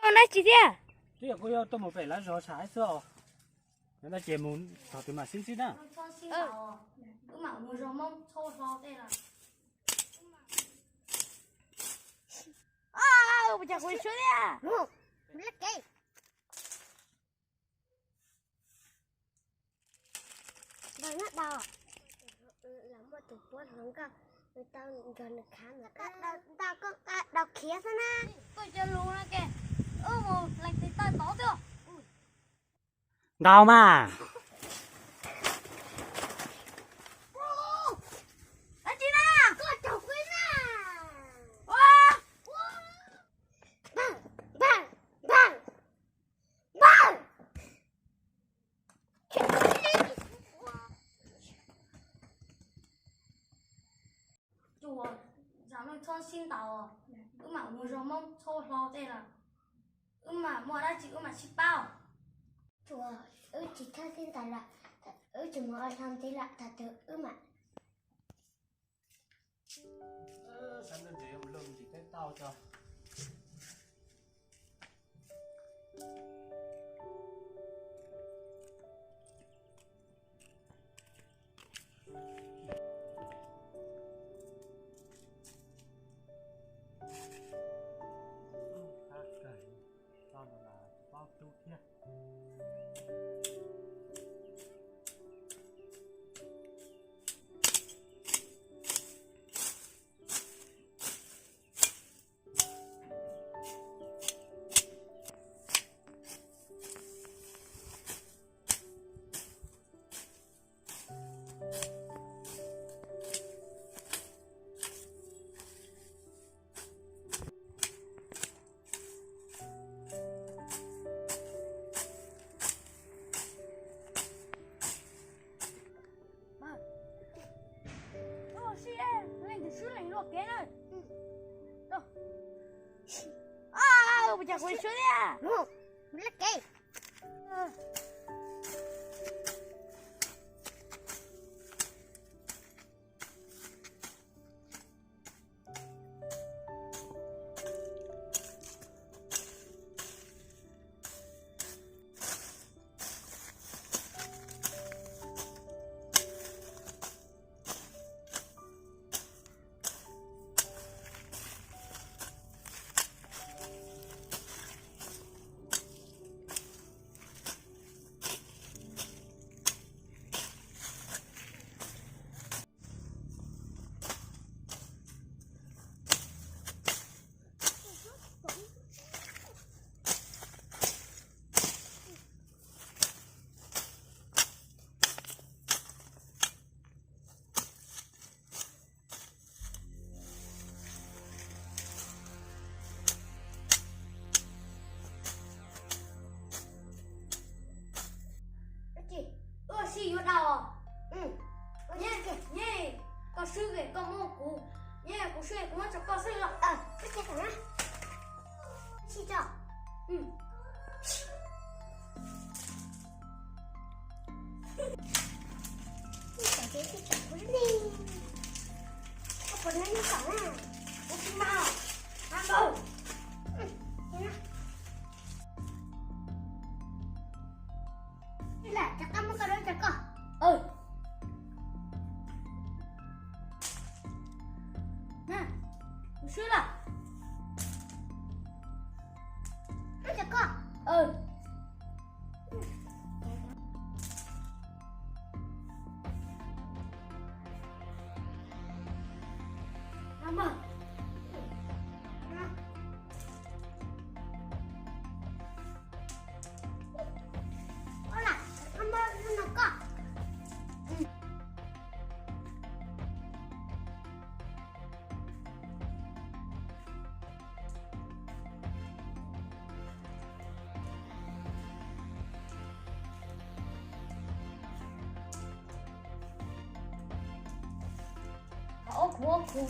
Ua dab tsi thiab? Twb yog kuv yuav tuaj mus pem lawv zos tsham xwb os. Yog no ces mus thaum twg mam sib ntsib na. Ua cas kuv tsis thiab? Ntaus nyob daus, los muaj tus puab hluas nkauj, nws tau nrog nws khav, ntaus koj daus khiav xwb na. Koj cov lus no ces, wb mus leej twg tawj tod xwb. Ntaus mas. Dab tsi na? Koj caum kuv na. Npawg, npawg, npawg, npawg. Tsuas, zam meej txhob sib ntaus, wb mam mus zos Hmoob txhob hlo tej lawm, wb mam muaj dab tsi wb mam sib paub. Tsuas, wb tsis txhob sib ntaus lawm, wb tsis mus ua hlo ntxiv lawm, thaum twg wb mam Ua si, leej twg swb leej luaj kev na. Ua cas kuv swb thiab? Luaj kev. Ua si yuav dau. Nyob koj swb koj muab kuv, nyob kuv swb kuv muab rau koj xwb los. Kuv swb lawm. Ob khuv ob khuv.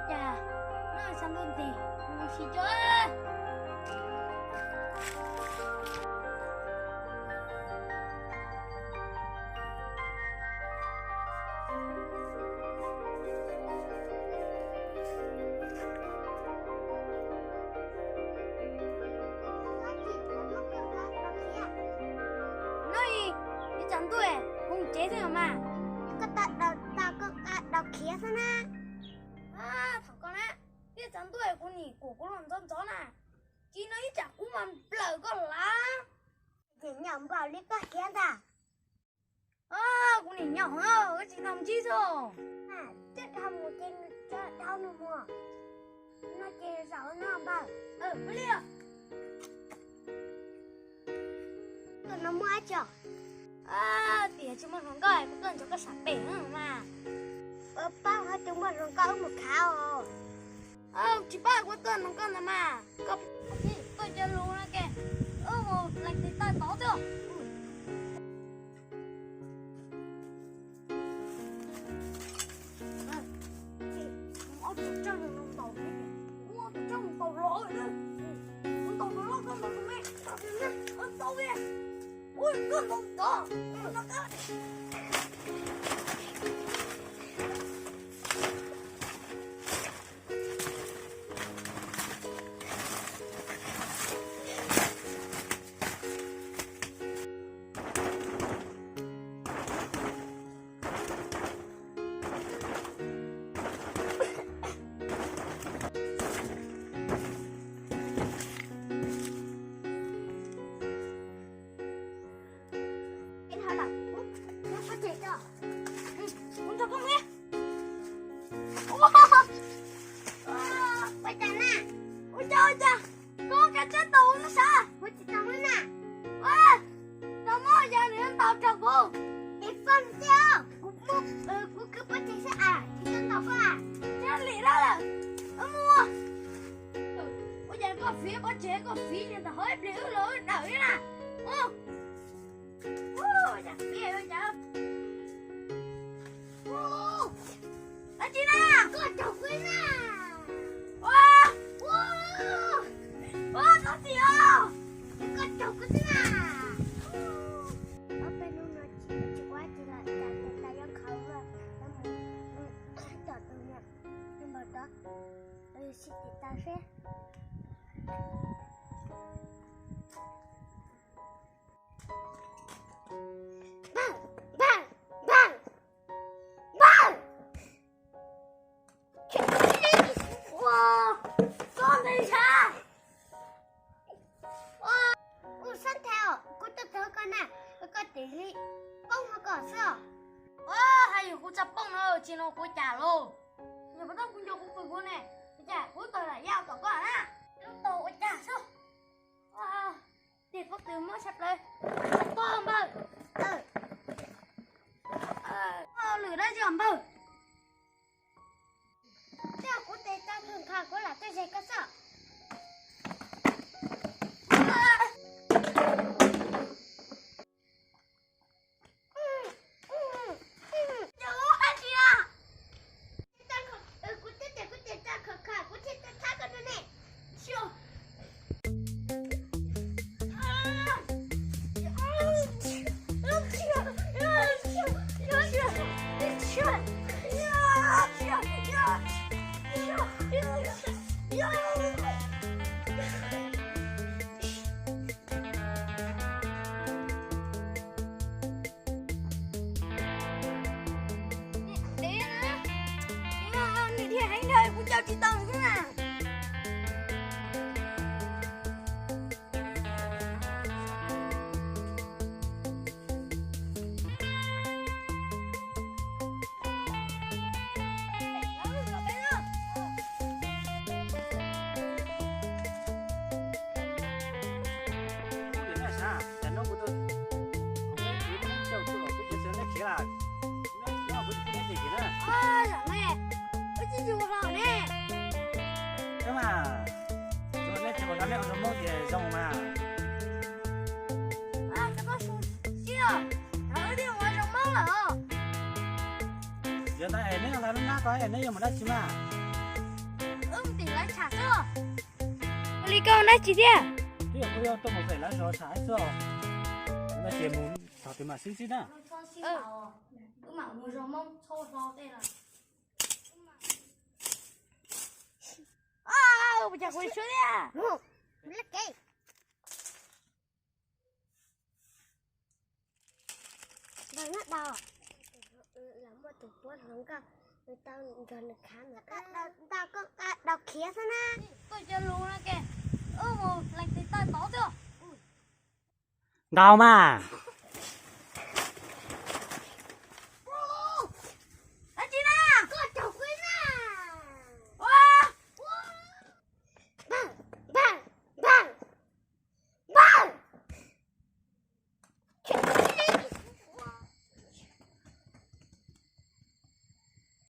Cas no xav ntuj nti, mus sim co. No, ib tsam ntuj kuv mus tsev xwb mas. Koj tau daus khiav xwb na. Thaum koj na, ib tsam ntuj kuv nim kuam kuv los ntxov ntxov na. Tsis no ib tsam kuv mas nplawm koj lav. Nim nyaum npaum li koj khiav ntag. Kuv nim nyaum, koj tsis tau ntsib xwb. Coj dhau mus ces nws coj dhau nws mus. No ces zaum no npawg. Tus no muaj dab tsi? Tias tsis muaj hluas nkauj, kuv tuaj nrog koj sam pem mas. Paub hais tias muaj hluas nkauj wb mus khav os. Tsis paub, kuv tuaj nrog koj ntag mas. Koj tuaj cov lus no ces wb mus leej twg tawj tod xwb. Ob tug tsaj no ntaus, ua tus tsaj ntaus los, ntaus los koj ntaus me, ntaus me, ua koj ntaus tod. Ua cas na? Ua cas, ua cas? Koj kav tsij tau ua sav. Ua tsis tau na. Ua, tau muab yog nws ntaus rau kuv. Es faj tiag, kuv, kuv kwv pov tseg xwb as, tsis tau ntaus koj as. Thiaj li lawm. Mus. Ua cas koj fiv pov tseg, koj fiv ntawm hauv ib pliag wb los wb dawm na. Ua, ua cas fiv ua cas. Dab tsi na? Koj caum kuv na. Ua, ua, ua, txhob txim os. Koj caum kuv xwb na. Ob peb hnub no tsis ua tsis los cas, tes tas yuav khav lawm, yuav mus tom tus niam npawg tod, sib tim tas seb. Npawg, npawg, npawg, npawg. Ua, koj ntes ntshav. Ua, kuv sab nthe os, kuv tuaj txog koj na, koj tim li poob hauv koj xwb os. Ua, hais yog kuv tsa poob no tsis no kuv cas lauj. Yog puas tau kuv nco kuv pw kuv ne, kuv cas kuv tawg lam yaj tom koj na. Lub tau ua cas xwb. Ua, tes pob tw muab sab plaws. Pog npawg. Lwm dab tsi npawg? Tej kuv tes tau khwv kha kuv lam tuaj ze koj xwb. Kuv twb tias kuv tes tau khwv kha kuv thiaj tau thab koj rau ne. Dev na, nws dhia heev dhau kuv coj tsis tau nws xwb na. Mas, nej tsis pom nej ua zoo Hmoob ces zoo mas. Yog tas es neb ua lub nab ko es neb yuav mus dab tsi mas? Wb mus tim lawv tsham xwb. Ua li koj mus dab tsi thiab? Twb yog kuv yuav tuaj mus pem lawv zos tsham xwb os. Ua li ces mus txog twg mam sib ntsib na. Wb mam mus zos Hmoob txhob hlo tej lawm. Ua cas kuv suab thiab? Npawg nyob dau, los muaj tus puab hluas nkauj, nws tau nrog nws khav ntawm qab ntau koj nqa dau khiav xwb na. Koj cov lus no ces wb mus leej twg tawm tod xwb. Nkaus mas.